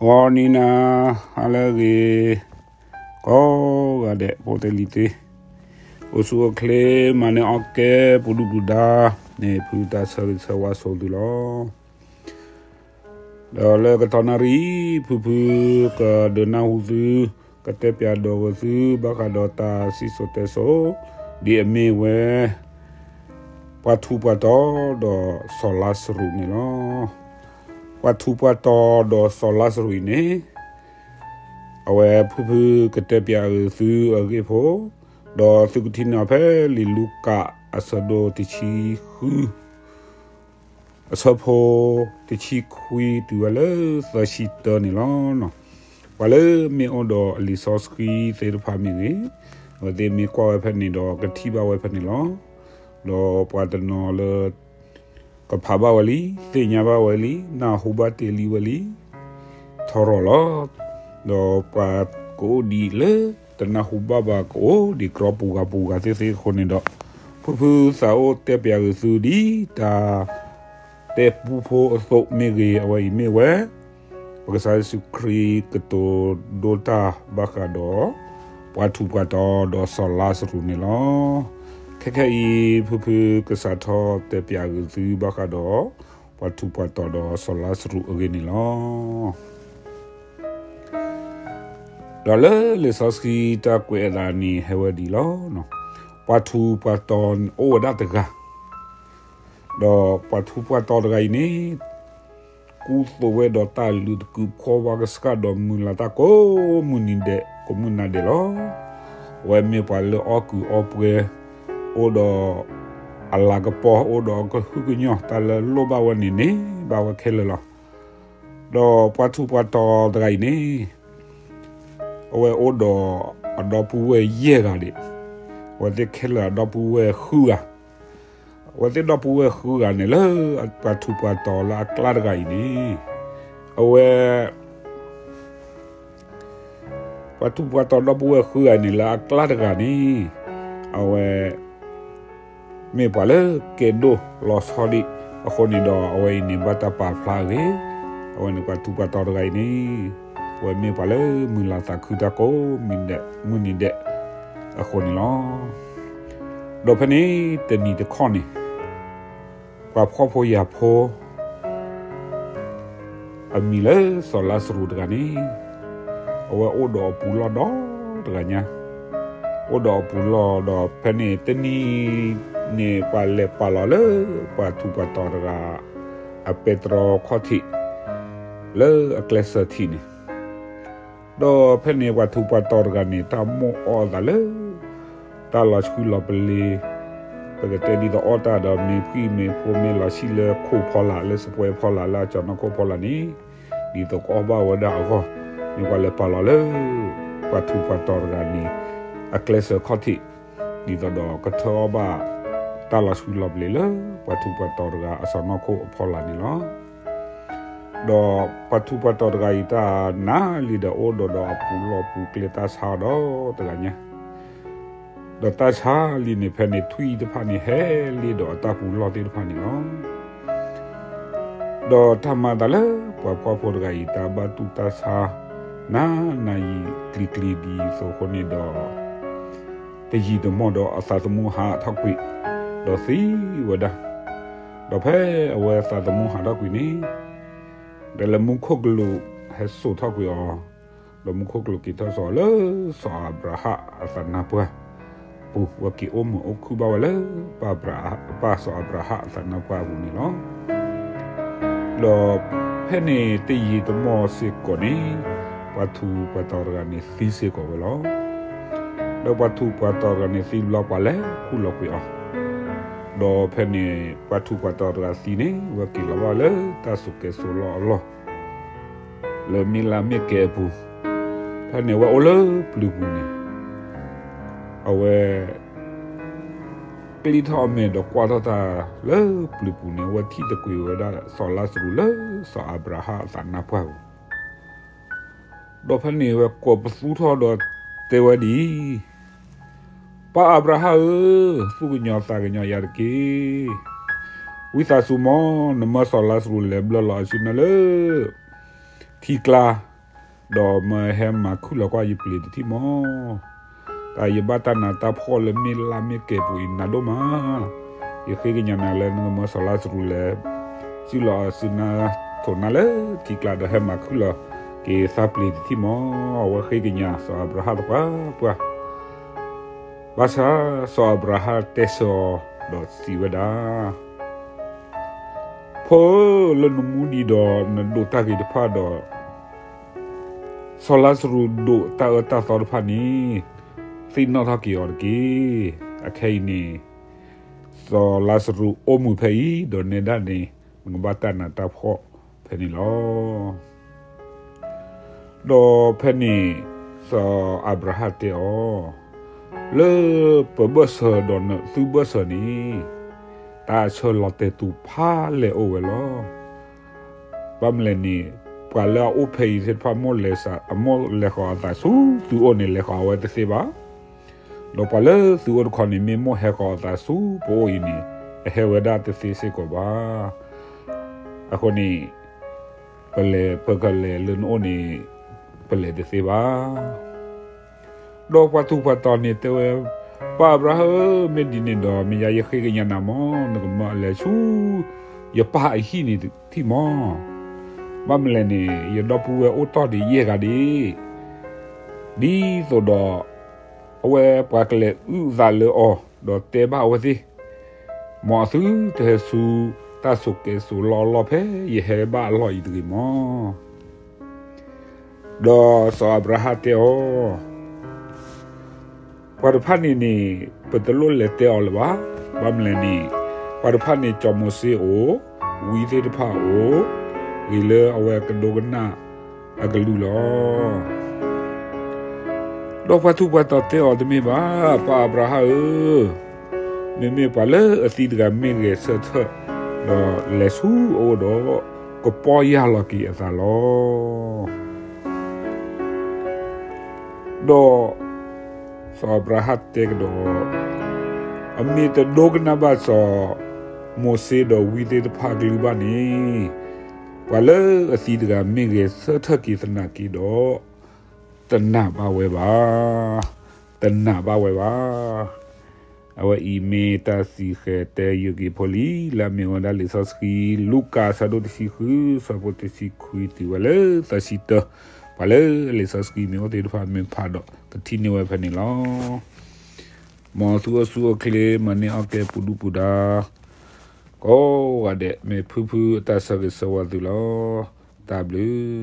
ဂီၤနံၤနၤ ဟါလၢအဂ့ၤ ကိးဂၤဒဲး ဖိသ့ၣ်လံၤသ့ၣ်, အိၣ်ဆူၣ်အိၣ်ချ့ မၤန့ၢ်အီၣ်ကဲ ပူၤဒုၣ်ပူၤဒါ န့ၣ် ဖုတၢ်ဆၢဂ့ၤဆၢဝါဆိသုလီၤ. ဒီးလၢကတီၢ်နၣ်ရံၣ် ဖုဖုကဒုးနၢ်ဟူသု ကတဲပၠးဒီးဂ့ၤသု ဘၣ်ဃးဒီးတၢ်စံၣ်စိၤတဲစိၤ ဒ်အမ့ၢ်ဝဲ ပှၤထူးပှၤတီၤဒီးစီၤလါစရူးန့ၣ်လီၤ. ပှၤထူးပှၤတီၤဒီးစီၤလါစရူးအံၤန့ၣ် အဝဲဖုဖုကတဲပၠးဂ့ၤသုအဂ့ၢ်ဖိ, ဒီးသုကထံၣ်န့ၢ်အီၤဖဲလံာ်လူၤကၣ်အဆၢဒိၣ်တဆံဃု အဆၢဖိတဆံခွံတုၤဝဲလၢသၢဆံတၢန့ၣ်လီၤ. ပှၤလၢမ့ၢ်အိၣ်ဒီးအလံာ်စီဆှံသ့ၣ်တဖၣ်မ့ၢ်ဂ့ၤ, အဝဲသ့ၣ်မ့ၢ်ကွၢ်ဝဲဖဲန့ၣ်ဒီးကထံၣ်ဘၣ်ဝဲဖဲန့ၣ်လီၤ. ဒီးပှၤတနီၤလၢ ကဖးဘၣ်ဝဲလံ, သ့ၣ်ညါဘၣ်ဝဲလံ, နၢ်ဟူဘၣ်တ့ၢ်လံဝဲလံ, ထီရီၤလီၤ. ဒီးပှၤကအိၣ်ဒံးလၢတနၢ်ဟူဘၣ်ဘၣ် ကအိၣ်ဒံးကြီပူၤဂၤပူၤဂၤသ့ၣ်သ့ၣ်အဃိန့ၣ်ဒီး, ဖုဖုသးအိၣ်တဲပၠးဂ့ၤသုဒ်တၢ်တဲပူဖိအသိးမ့ၢ်ဂ့ၤ, အဝဲအံၤမ့ၢ်ဝဲ ပကစၢ်ယ့ၣ်ၡူးခရံာ်ကတိၤဒိတၢ်ဘၣ်ဃးဒီး ပှၤထူးပှၤတီၤဒီးစီၤလါစရူးန့ၣ်လီၤ. ခဲခဲအံၤ ဖုဖုကစးထီၣ်တဲပၠးဂ့ၤသုဘၣ်ဃးဒီး ပှၤထူးပှၤတီၤဒီးစီၤလါစရူးအဂ့ၢ်န့ၣ်လီၤ. ဒီးလၢလံာ်စီဆှံတၢ်ကွဲးအသးန့ၣ် ဟဲဝဲဒ်အံၤလီၤ. ပှၤထူးပှၤတီၤအိၣ်ဝဲဒၣ်တဂၤ, ဒီးပှၤထူးပှၤတီၤတဂၤအံၤန့ၣ် ကူသိးဝဲဒီးတၢ်လုးတကုးဖှီဘၣ်ကစၢ်ဒီးမုၢ်လၢ်တၢ်ကိးမုၢ်နံၤဒဲး ကိးမုၢ်နၤဒဲးလီၤ. အဝဲမ့ၢ်ပှၤလၢအီၣ်ကုးအီပှဲၤ, အိၣ်ဒီးအလၤကပီၤ, အိၣ်ဒီးအကဟုကညီၢ်, တၢ်လၢလိၣ်ဘၣ်ဝဲန့ၣ်န့ၢ်ဘၣ်ဝဲခဲလၢာ်လီၤ. ဒီးပှၤထူးပှၤတီၤတဂၤအံၤန့ၣ် အဝဲအိၣ်ဒီးအဒီပုၢ်ဝဲၢ်ယဲၢ်ဂၤဒံး, အဝဲသ့ၣ်ခဲလၢာ်အဒီပုၢ်ဝဲၢ်ဃုဂၤ, အဝဲသ့ၣ်ဒီပုၢ်ဝဲၢ်ဃုဂၤန့ၣ်လၢ ပှၤထူးပှၤတီၤလၢအကျါတဂၤအံၤန့ၣ်, အဝဲ ပှၤထူးပှၤတီၤဒီပုၢ်ဝဲၢ်ဃုဂၤန့ၣ် လၢအကျါတဂၤန့ၣ် အဝဲ မ့ၢ်ပှၤလၢကဲဒိၣ်လီၤဆီဒံးအဃိန့ၣ်ဒီး အဝဲအံၤန့ၣ် ဘၣ်တၢ်ပာ်ဖျါအဂ့ၢ်, အဝဲန့ၣ်ပှၤထူးပှၤတီၤတဂၤအံၤန့ၣ် အဝဲမ့ၢ်ပှၤလၢမုၢ်လၢ်သးခုတၢ်ကိးမုၢ်နံၤဒဲးအဃိန့ၣ်လီၤ. ဒီးဖဲန့ၣ်တနံၤတခီန့ၣ် ပှၤဖှီၣ်ဖိယာ်ဖိ အမံၤလၢစီၤလါစရူးတဂၤန့ၣ် အဝဲအိၣ်ဒီးအပူၤလီၢ်ဒီတဂၤညါ, အိၣ်ဒီးအပူၤလီၢ်ဒီးဖဲန့ၣ်တနံၤန့ၣ် ပှၤလဲၤပာ်လီၤလၢပှၤထူးပှၤတီၤတဂၤ အပဲတြီခီၣ်ထံး လၢအကျဲစၢၤထံးန့ၣ် ဒီးဖဲန့ၣ်ပှၤထူးပှၤတီၤတဂၤန့ၣ် တၢ်မိၣ်အီၣ်အသးလၢ တၢ်လီၤဆှံလီၤပလ့ၤ, ပကတဲဒ်သိးအီၣ်တၢ်ဒီးမ့ၤဖှံမ့ၤဖိမ့ၢ်လီၤဆံလၢခိၣ်ဖီလာ် လၢစပွဲဖီလာ် လၢအကၠီၤနီၢ်ခိၣ်ဖီလာ်န့ၣ် ဒ်သိးကအီၣ်ဘၣ်ဝဲဒၣ်အဂီၢ်, မ့ၢ်ပှၤလဲၤပာ်လီၤလၢ ပှၤထူးပှၤတီၤတဂၤန့ၣ် အကျဲစၢၤခီၣ်ထံး ဒ်သိးဒီးကထၢအီၣ်ဘၣ် တၢ်လီၤဆှံလီၤပလ့ၤလၢ ပှၤထူးပှၤတီၤတဂၤအစီၢ်နီၤခိၣ်အဖီလာ်န့ၣ်လီၤ. ဒီးပှၤထူးပှၤတီၤတဂၤအံၤတၢ်နါလံဒီးအိၣ်ဒီးဒီးအပူၤလီၢ်ပူၤကျဲတၢ်ဆါအီၤဒီးတဂၤညါ, ဒီးတၢ်ဆါလံန့ၣ်ဖဲန့ၣ် ထွံၣ်တဖၣ်န့ၣ်ဟဲလ့ဒီးအတၢ်ပူၤလီၢ်သ့ၣ်တဖၣ်န့ၣ်လီၤ. ဒီးတၢ်မၤအသးလၢပှၤဖှီၣ်ဖိတဂၤအံၤ တၢ်ဘၣ်တူၢ်တၢ်ဆါ နၤနၤယံာ်ကျံၤကျံၤဒ်သိးအဃိန့ၣ်ဒီး တယံာ်တမီၢ်ဒီးအသးသမူဟးထီၣ်ကွံာ် ဒီးသံဝဲဒၣ်. ဒီးဖဲအဝဲသးသမူဟးထီၣ်ကွံာ်န့ၣ် ဒီးလၢမူခိၣ်ကလူးဟဲစိာ်ထီၣ်ကွံာ်အီၤ, ဒီးမူခိၣ်ကလူးက့ၤထီၣ်စိာ်အီၤလၢစီၤအၤဘြၤဟၣ်အသးနါပှၢ်ပူၤ, ဝဲက့ၤအိၣ်မုာ်အိၣ်ခုၣ်ဘၣ်ဝဲလၢ ပၢ်စီၤအၤဘြၤဟၣ်အသးနါပှၢ်အပူၤန့ၣ်လီၤ. ဒီးဖဲန့ၣ်တယံာ်တမီၢ်စ့ၢ်ကီးန့ၣ် ပှၤထူးပှၤတီၤတဂၤန့ၣ်သံစ့ၢ်ကီးဝဲလီၤ. ဒီးပှၤထူးပှၤတီၤတဂၤန့ၣ်သံဘျီ ပှၤလဲၤခူၣ်လီၤကွံာ်အီၤ, ဒီးဖဲန့ၣ်ပှၤထူးပှၤတီၤတဂၤသံန့ၣ် ဝဲက့ၤလီၤဘၣ်လၢတၢ်စိၤကဲၤစိၤလီၢ်အလီၢ် လၢမ့ၢ်လါမ့ၢ်ကဲအပူၤ, ဖဲန့ၣ်ဝဲအိၣ်လၢပျုၤပူၤန့ၣ် အဝဲ ကျံထီၣ်အမဲာ်ဒီးကွၢ်ထီၣ်တၢ်လၢပျုၤပူၤန့ၣ် အဝဲထံၣ်သကွံာ်ဝဲဒၣ်စီၤလါစရူးလၢစီၤအၤဘြၤဟၣ်အသးနါပှၢ်ပူၤ, ဒီးဖဲန့ၣ်ဝဲကိးပသူထီၣ်ဒီးတဲဝဲဒ်အံၤ, ပၢ်အၤဘြၤဟၣ်ဧၢ, သူၣ်ကညီၤသးကညီၤယၤတက့ၢ်. ဝံသးစူၤမး နမၢစီၤလါစရူးလဲၤဘျၢလီၤအစုနၢလၢ ထံကျါ ဒီးမၢဟဲမၤခုၣ်လီၤကွၢ်ယပျ့ၤတထံၣ်မီၢ်, တၢ်ယဘၣ်တၢ်နးတၢ်ဖှီၣ်လၢမ့ၢ်လါမ့ၢ်ကဲၤပူၤအံၤနးဒိၣ်မး, ယဃ့ကညးနၤလၢနကမၢစီၤလါစရူးလဲၤ စံၣ်လီၤအစုနါထိးနါလၢထံကျါဒီးဟဲမၤခုၣ်လီၤက့ၤသးပျ့ၤတထံၣ်မီၢ်, အဝဲဃ့ကညးစီၤအၤဘြၤဟၣ်တပှၢ်ပှၢ် ဘၣ်ဆၣ်စီၤအၤဘြၤဟၣ်တဲဆၢအီၤဒီးစံးဝဲဒၣ်, ဖိဧၢ, လၢနမူဒံးဒီးနဒိးတၢ်ဂ့ၤတဖၣ်ဒီး စီၤလါစရူးဒိးတၢ်အၢတၢ်သီတဖၣ်န့ၣ် သ့ၣ်နီၣ်ထီၣ်က့ၤအီၤတက့ၢ်. အခဲအံၤန့ၣ် စီၤလါစရူးအိၣ်မုာ်ဖဲအံၤ ဒီးနဲဒၣ်န့ၣ် နကဘၣ်တၢ်နးတၢ်ဖှီၣ်ဖဲန့ၣ်လီၤ. ဒီးဖဲန့ၣ် စီၤအၤဘြၤဟၣ်တဲအီၤ, လၢပဘၢၣ်စၢၤဒီးနသုဘၢၣ်စၢၤန့ၣ် တၢ်ဆၢလီၤတဲာ်တူာ်ဖးလဲၢ်အိၣ်ဝဲလီၤ. ဘၣ်မနုၤလဲၣ်န့ၣ် ပှၤလၢအအိၣ်ဖဲအံၤသ့ၣ်တဖၣ် မိၣ်လဲၤဃီၤအသးဆူသုအိၣ်န့ၣ် လဲၤဃီၤအဝဲတသ့ဘၣ်. ဒီးပှၤလၢသုအိၣ်တခီန့ၣ် မ့ၢ်မိၣ်ဟဲဃီၤအသးဆူပအိၣ်အံၤန့ၣ် အဟဲဝဲဒၣ်တသ့စ့ၢ်ကီးဘၣ်. အဃိန့ၣ် ပလဲၤပကလဲၤလၢနအိၣ်န့ၣ် ပလဲၤတသ့ဘၣ်. ဒီးပှၤထူးပှၤတီၤန့ၣ်တဲဝဲ, ပၢ်အၤဘြၤဟၣ်ဧၢ, မ့ၢ်ဒ်န့ၣ်ဒီး မ့ၢ်ယၤယဃ့ကညးနၤမီၢ်, နကမၢအလဲၤဆူယပၢ်အဟံၣ်န့ၣ်တထံၣ်မီၢ်. ဘၣ်မနုၤလဲၣ်န့ၣ် ယဒီပုၢ်ဝဲၢ်အိၣ်တီၢ်ဒံးယဲၢ်ဂၤဒံး, ဒ်သိးဒီး အဝဲပှၤကလဲၤအုၣ်သးလၢအီၤ ဒီးတဲဘၣ်အဝဲသ့ၣ်, မ်အသုတဟဲဆူတၢ်ဆိးကဲဆိးလီၢ်အလီၢ်ဖဲယဟဲဘၣ်အလီၢ်အံၤတဂ့ၤမီၢ်. ဒီးစီၤအၤဘြၤဟၣ်တဲအီၤ, ပှၤတဖၣ်န့ၣ်န့ၣ် ပတလိၣ်လဲၤတဲအီၤလၢၤဘၣ်. ဘၣ်မနုၤလဲၣ်န့ၣ် ပှၤတဖၣ်န့ၣ် စီၤမိၤၡ့အိၣ်, ဝံသ့ၣ်တဖၣ်အိၣ်, ဂ့ၤလၢအဝဲကဒိကနၣ်အကလုၢ်လီၤ. ဒီးပှၤထူးပှၤတီၤတဲအီၤ, တမ့ၢ်ဘၣ်, ပၢ်အၤဘြၤဟၣ်ဧၢ, မ့မ့ၢ်ပှၤလၢအသံတဂၤမ့ၢ်ဂဲၤဆၢထၢၣ် ဒီးလဲၤဆူအအိၣ်ဒီး ကပီၢ်ယၢ်လီၤက့ၤအသးလီၤ. ဒီးစီၤအၤဘြၤဟၣ်တဲကဒီး, အမ့ၢ်တဒိကနၣ်ဘၣ်စီၤမိၤၡ့ဒီးဝံသ့ၣ်တဖၣ်အကလုၢ်ဘၣ်န့ၣ်, ပှၤလၢအသံတဂၤမ့ၢ်ဂဲၤဆၢထၢၣ်က့ၤသနာ်က့ဒီး တနာ်ဘၣ်ဝဲဘၣ်, တနာ်ဘၣ်ဝဲဘၣ်. အဝဲအံၤမ့ၢ်တၢ်စံးဃဲၤတဲယုာ်က့ၤဖိလံၤ လၢအမ့ၢ်ဝဲဒၣ်လံာ်စီဆှံ လူၤကၣ်အဆၢဒိၣ်တဆံဃု ဆၢဖိတဆံခွံတုၤဝဲလၢသၢဆံတၢ, ပှၤလၢလံာ်စီဆှံမ့ၢ်အိၣ်သ့ၣ်တဖၣ်မ့ၢ်ဖးဒီး ကထံၣ်န့ၢ်ဝဲဖဲန့ၣ်လီၤ. မ်သုအိၣ်ဆူၣ်အိၣ်ချ့ မၤန့ၢ်အီၣ်ကဲပူၤဒူၣ်ပူၤဒါ ကိးဂၤဒဲး မ့ၢ်ဖုဖုအတၢ်ဆၢဂ့ၤဆၢဝါသုလီၤ. တၢ်ဘျုး